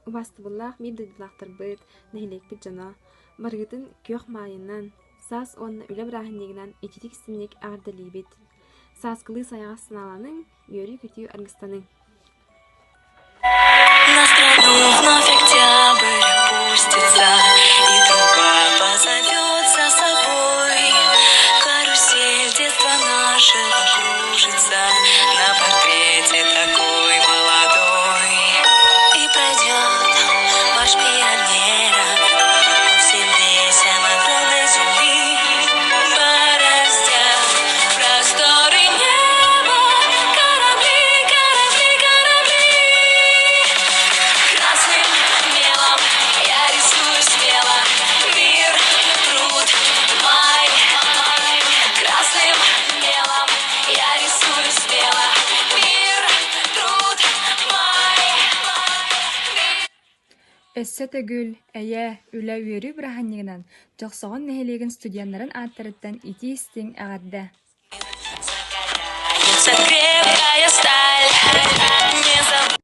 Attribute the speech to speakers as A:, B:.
A: Убаастабыллаах биир дойдулаахтарбыт, нэһилиэкпит дьоно, барыгытын күөх маайынан, саас уонна үлэ бырааһынньыгынан ититик-истиҥник эҕэрдэлиибит! Сааскылыы сайаҕас санааланыҥ, үөрүү-көтүү аргыстаныҥ!
B: На страну вновь октябрь опустится, И труба позовет за собой. Карусель детства нашего кружится На портрете такой молодой. И пройдет марш пионеров По всем весям огромной земли. Бороздят просторы неба Корабли, корабли, корабли. Красным мелом я рисую смело Мир, труд, май. Красным мелом я рисую смело Мир, труд, май.
C: Өссө төгүл эйэ, үлэ үөрүү бырааһынньыгынан Дьохсоҕон нэһилиэгин студеннарын ааттарыттан итии-истиҥ эҕэрдэ!
B: Закаляется крепость.